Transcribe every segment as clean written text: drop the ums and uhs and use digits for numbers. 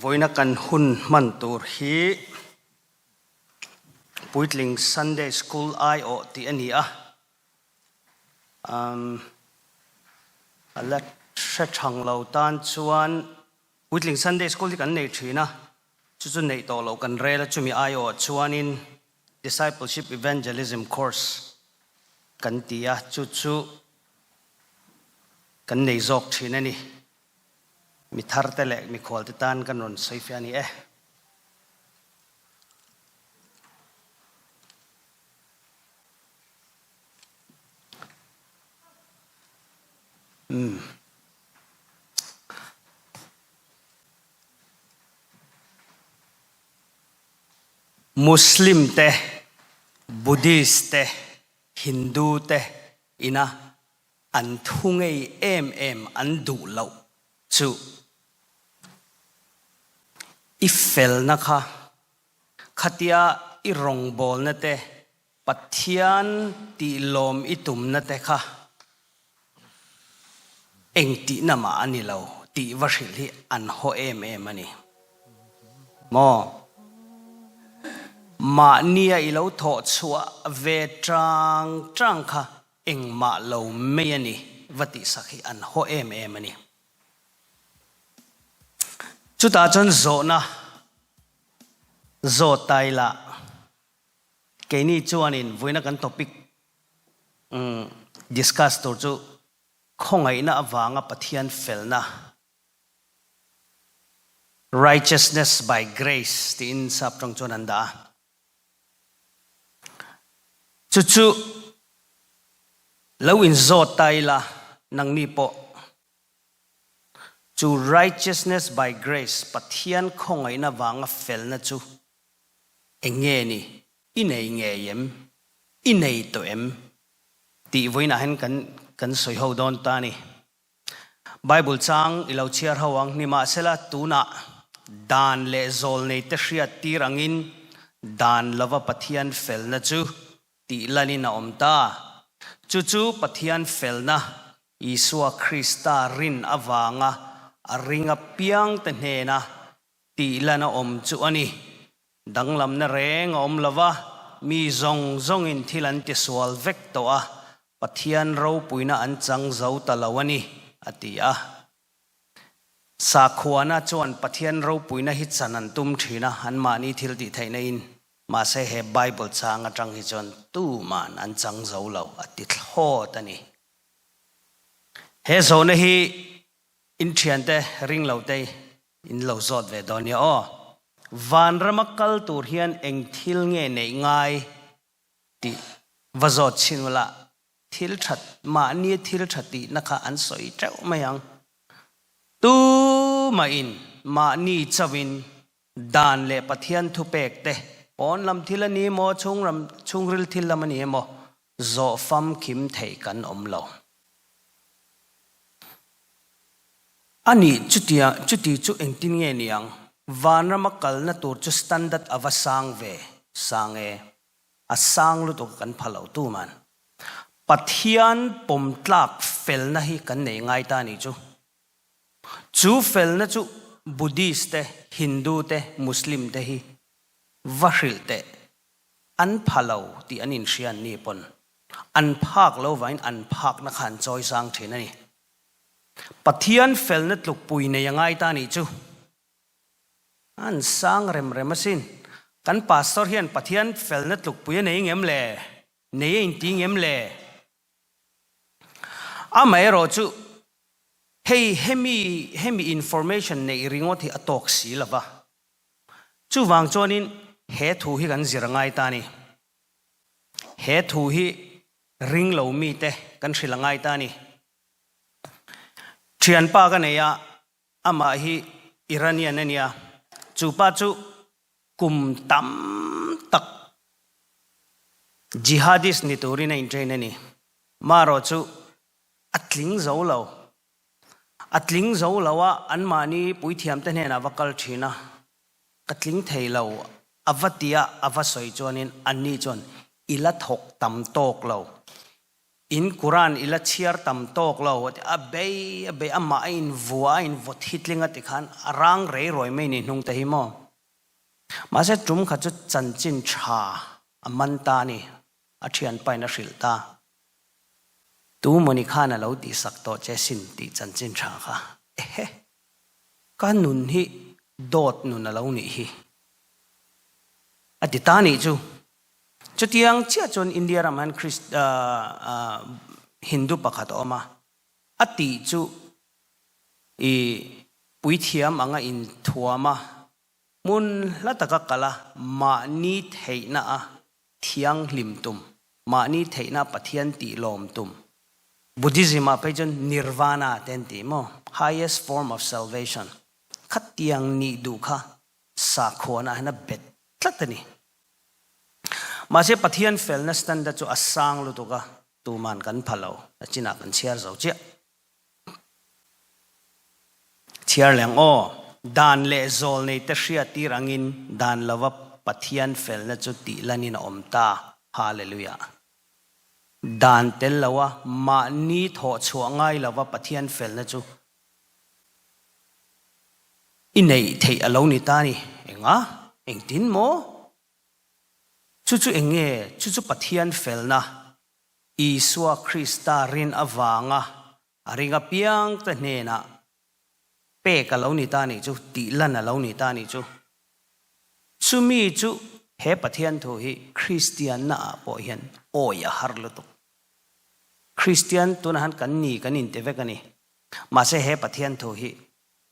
Vawiina kan hun hman tur hi Puitling Sunday School aiawh tih a ni a. A la hre thang lo tan chuan Puitling Sunday School hi kan nei thin a, chu chu neih tawh loh kan rel a, chumi aiawh chuanin Discipleship Evangelism Course kan ti a, chu chu kan nei zawk thin a ni. Mi thar te leh mikhual te tan kan rawn sawi fiah a ni e. Muslim te, Buddhist te, Hindu te ina an thu ngei em em an duh loh chu i felna kha khatia i rawngbawlna te Pathian tih lawm i tumna te kha eng tihna mah a ni lo tih va hrilh hi an haw em em a ni maw? Mahnia i lo thawh chhuah ve tang tang kha engmah lo mai a ni va tihsak hi an haw em em a ni. Chutah chuan zawhna zawt ta ila. Keini chuanin vawiina kan topic discuss tur chu khawngaihna avanga Pathian felna, righteousness by grace tiin sap tawng chuan an dah a. Chu chu lo inzawt ta ila nangni pawh chu righteousness by grace Pathian khawngaihna vanga felna chu Eng nge ni? I nei ngei em? I nei tawh em? Tih vawiinah hian kan kan sawi ho dawn ta a ni. Bible chang i lo chhiar ho ang, nimahsela tunah dan leh zawlnei te hriat tir angin dan lova Pathian felna chu tih lanin a awm ta. Chu chu Pathian felna Isua Krista rin avanga a ring apiangte hnena Tih lan a awm chu a ni. Danglamna reng a awm lo va, mi zawng zawngin thil an tisual vek tawh a, Pathian ropuina an chang zo ta lo a ni, a ti a. Sakhuana chuan Pathian ropuina hi chan an tum thin a, anmahni thil tih theihna in, mahse he Bible chang atang hi chuan tuman an chang zo lo, a ti thlawt a ni. He zawhna hi In thiante ring lo te in lo zawt ve dawn nia aw. Vanrama kal tur hian eng thil nge neih ngai tih va zawt chhin ula, thil that mahni thil tha tihna kha an sawi teuh mai ang. Tumahin mahni chauhin dan leh Pathian thupek te pawn lam thil a ni maw, chhungram chhungril thil lam a ni emaw zawh famkim theih kan awm lo. A nih, chutia, chuti chu engtin nge ni ang? Vanrama kalna tur chu standard a va sang ve, sang e. A sang lutuk a kan pha lo tu man. Pathian pawm tlak felna hi kan nei ngai ta ni chu. Chu felna chu Buddhist te, Hindu te, Muslim te hi va hrilh teh. An pha lo tih an inhria an ni pawn. An phak lo vangin an phakna kha an chawi sang thin a ni. Pathian felna tlukpui nei a ngai ta nih chu. An sang rem rem asin. Kan pastor hian Pathian felna tlukpui a nei ngem le? Nei a inti ngem le? Amaherawh chu hei hemi hemi information neih ringawt hi a tawk si lova. Chuvang chuanin he thu hi kan zir a ngai ta a ni. He thu hi ring lo mite kan hrilh a ngai ta a ni. Thianpa ka nei a, amah hi Iranian a nia. Chu pa chu kum tam tak jihadist ni turin a intrain a ni. Marawh chu a tling zo lo. A tling zo lo a, anmahni puithiamte hnenah va kal thin a. Ka tling thei lo, a va tia a va sawi chuanin anni chuan i la thawk tam tawk lo. In Quran i la chhiar tam tawk lo a ti. A bei a bei, amah a invua a invaw thitling a ti khan a rang rei rawi mai ni hnung te hi maw. Mahse tum kha chu chanchin tha a man ta a ni, a thianpain a hrilh ta. Tu mawni khan a lo tihsak tawh che sin tih chanchin tha kha. Ehe! Ka nun hi dawt nun a lo nih hi. A ti ta nih chu. Chutiang chiah chuan India ram hian Krist Hindu pakhat a awm a, a tih chu i puithiam anga inthuam a, hmun hla taka kal a, mahni theihna a thianghlim tum, mahni theihna Pathian tih lawm tum. Buddhism ah phei chuan Nirvana te an ti maw? Highest form of salvation. Khatiang nih duh kha sakhuana hian a bet tlat a ni. Mahse Pathian felna standard chu a sang lutuk a, tuman kan pha lo, a chinah kan chhiar zo chiah. Chhiar leng aw, dan leh zawl nei te hriattir angin dan lova Pathian felna chu tih lanin a awm ta. Hallelujah. Dan tel loa mahni thawh chhuah ngai lova Pathian felna chu I neih theih a lo ni ta ni. Enga? Engtin maw? Chu chu eng nge? Chu chu Pathian felna, Isua Krista rin avanga a ring apiangte hnenah pek a lo ni ta nih chu, tih lan a lo ni ta nih chu. Chumi chu he Pathian thu hi Kristianna ah pawh hian awi a har lutuk. Kristian tunah hian kan ni kan inti vek a ni. Mahse he Pathian thu hi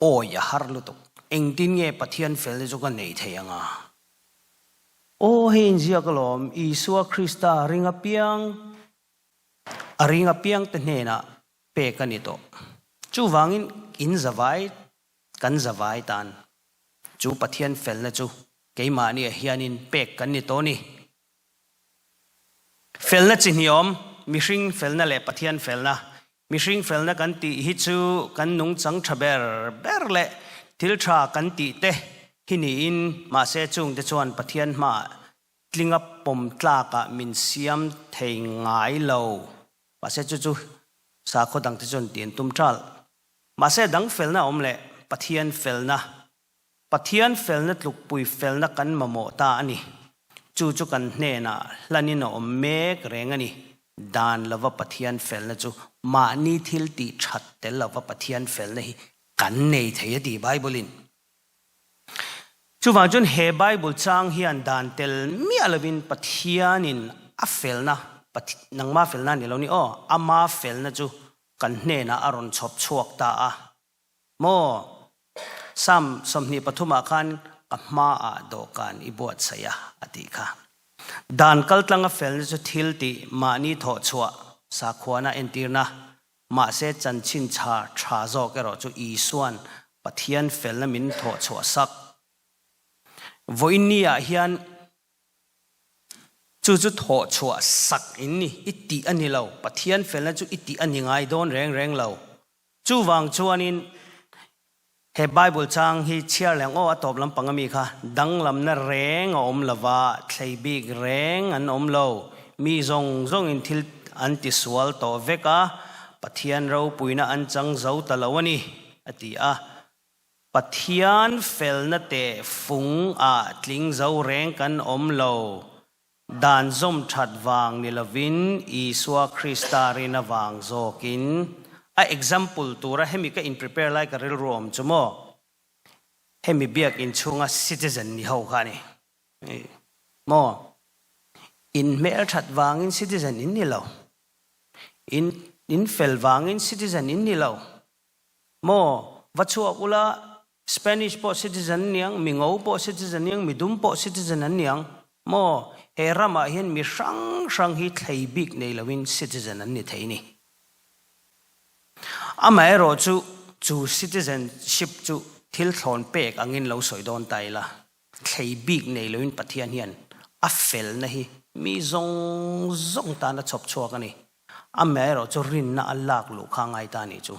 awi a har lutuk. Engtin nge Pathian felna chu ka nei thei anga? Aw hei inziak alawm, Isua Krista ring apiang, a ring apiangte hnenah pek a ni tawh. Chuvangin in zavai, kan zavai tan chu Pathian felna chu keimahniah hianin pek kan ni tawh a ni. Felna chi hniawm, mihring felna leh Pathian felna. Mihring felna kan tih hi chu kan nungchang tha ber ber leh thil tha kan tih te hi niin mahse chungte chuan Pathian hmaah tlinga pawm tlakah min siam thei ngai lo. Mahse chu chu sakhaw dangte chuan tih an tum ṭalh. Mahse dang felna a awm leh Pathian felna Pathian felna tlukpui felna kan mamawh ta a ni. Chu chu kan hnenah hlanin a awm mek reng a ni. Dan lova Pathian felna chu mahni thil tih that tel lova Pathian felna hi kan nei thei a ti Bible-in. Chuvang chuan he Bible chang hian dan tel miah lovin Pathianin a felna, nangma felna a ni lo ni aw, ama felna chu kan hnenah a rawn chhawp chhuak ta a. Maw? Psalm 23 ah khan ka hmaah dawhkan i buatsaih a, a tih kha. Dan kaltlanga felna chu thil tih mahni thawh chhuah sakhuana entirna, mahse chanchin chha tha zawk erawh chu Isua'n Pathian felna min thawh chhuah sak. Vawiinni ah hian chu chu thawh chhuah sak in ni, i tih a ni lo, Pathian felna chu i tih a ni ngai dawn reng reng lo. Chuvang chuanin he Bible chang hi chhiar leh ang aw, a tawp lampang ami kha danglamna reng a awm lova, thlei bik reng an awm lo, mi zawng zawngin thil an ti sual tawh vek a, Pathian ropuina an chang zo ta lo a ni, a ti a. Pathian felna teh fung ah tling zo reng kan awm lo, Dan zawm that vang ni lovin Isua Krista rin avang zawkin a example tura hemi ka in prepare lai ka rilru awm chu maw hemi biakinn chhunga citizen ni ho kha a ni maw in hmel that vangin citizen in ni lo in in fel vangin citizen in ni lo Maw, va chhuak ula, Spanish pawh citizen an niang, mi ngo pawh citizen an niang, mi dum pawh citizen an niang. Maw, he ramah hian mi hrang hrang hi thlei bik nei loin citizen an ni thei ni. Amaherawh chu, chu citizenship chu thil thlawn pek angin lo sawi dawn ta ila, thlei bik nei loin Pathian hian a felna hi mi zawng zawng tan a chhawp chhuak a ni. Amaherawh chu rinna a lak luh kha ngai ta nih chu.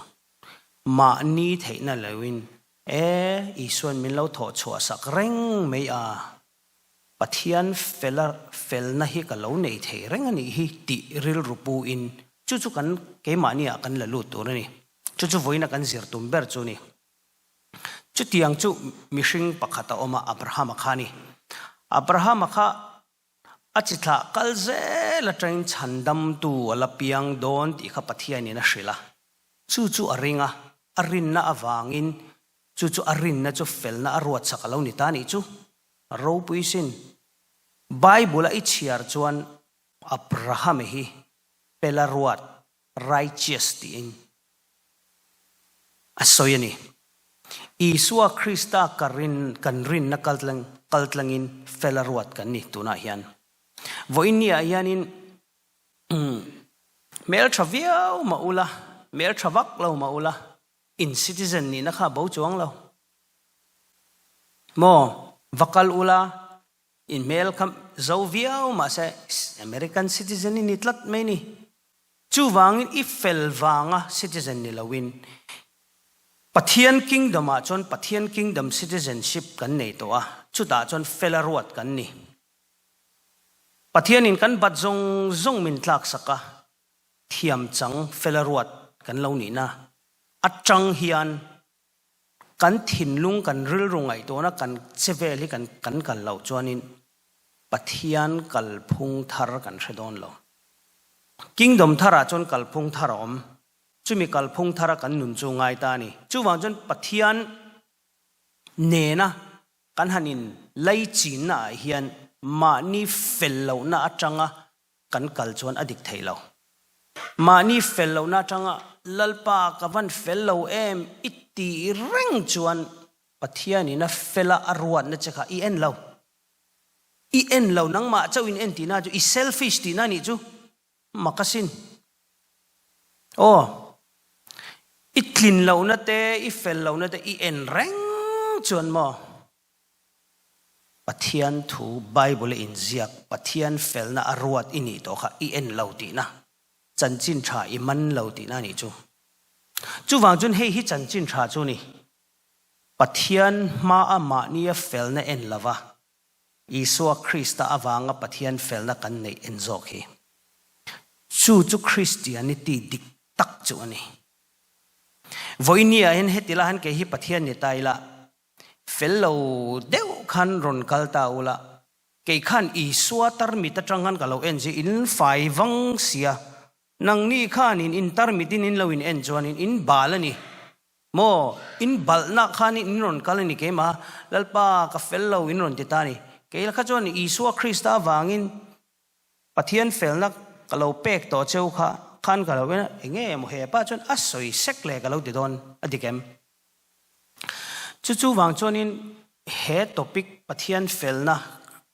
Mahni theihna loin, E, Isuan min lo thawh chhuah sak reng mai a, Pathian fela felna hi ka lo nei thei reng a nih hi tih rilru pu in. Chu chu kan keimahni ah kan la lut tur a ni. Chu chu vawiina kan zir tum ber chu a ni. Chutiang chu mihring pakhat a awm a, Abrahama kha a ni. Abrahama kha a chi thlah kal zel atangin chhandamtu a la piang dawn tih kha Pathianin a hrilh a. Chu chu a ring a, a rinna avangin chu chu a rinna chu felna a ruatsak a lo ni ta a nih chu. A ropui sin. Bible-a i chhiar chuan Abrahame hi pela ruat, righteous, tiin a sawi a ni. Isua Krista ka rin, kan rinna kaltlang, kaltlangin fela ruat kan ni tunah hian. Vawiin niah hianin hmeltha viau mah ula, hmeltha vak lo mah ula, in citizen nihna kha a bo chuang lo. Maw, va kal ula, In hmel kha zo viau mahse American citizen i ni tlat mai ni. Chuvangin i fel vanga citizen ni loin Pathian kingdom ah chuan Pathian kingdom citizenship kan nei tawh a, chutah chuan fel a ruat kan ni. Pathianin kan bat zawng zawng min tlaksak a, thiam chang fel a ruat kan lo nihna atang hian Kan thinlung, kan rilru ngaihtuahna kan che vel hi kan kan kal loh chuanin Pathian kalphung thar kan hre dawn lo. Kingdom tharah chuan kalphung thar a awm. Chumi kalphung thara kan nun chu ngai ta a ni. Chuvang chuan Pathian nena kan han in laichinna ah hian mahni fel lohna atanga kan kal chuan a dik thei lo. Mahni fel lohna atanga Lalpa ka van fel lo em i tih reng chuan Pathianin a fela a ruatna che kha i en lo. I en lo nangmah chauh in en tihna chu i selfish tihna nih chu mak asin. Aw, i tlin lohna te i fel lohna te i en reng chuan maw? Pathian thu Bible a inziak Pathian felna a ruat i nih tawh kha i en lo tihna, chanchin tha i man lo tihna a nih chu. Chuvang chuan hei hi chanchin tha chu a ni. Pathian hmaa mahnia felna en lova Isua Krista avanga Pathian felna kan neih en zawk hi. Chu chu Christianity dik tak chu a ni. Vawinia hian heti la han kei hi Pathian ni ta ila Fel lo deuh khan rawn kal ta ula, kei khan Isua tarmit atang khan ka lo en che, in fai vang sia, nangni khanin in tarmitin in lo in en chuanin in bal a ni maw, in balhna khanin in rawn kal a ni keimah, Lalpa ka fel lo in rawn ti ta a ni, kei la kha chuan Isua Krista avangin Pathian felna ka lo pek tawh cheu kha khan ka lo en a, enge maw hepa chuan a sawi sek le ka lo ti dawn a dik em? Chu chu vang chuanin he topic Pathian felna,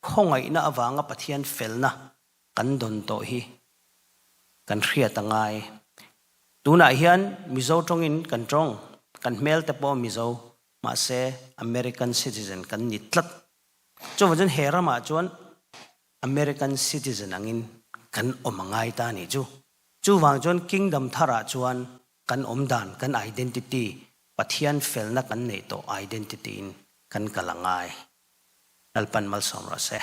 khawngaihna avanga Pathian felna kan dawn tawh hi kan hriat a ngai. Tunah hian Mizo tawngin kan tawng, kan hmel te pawh Mizo, mahse American citizen kan ni tlat. Chuvang chuan he ramah chuan American citizen angin kan awm a ngai ta a nih chu. Chuvang chuan Kingdom tharah chuan kan awm dan, kan identity, Pathian felna kan neih tawh identity in kan kal a ngai. Lalpan malsawm rawh se.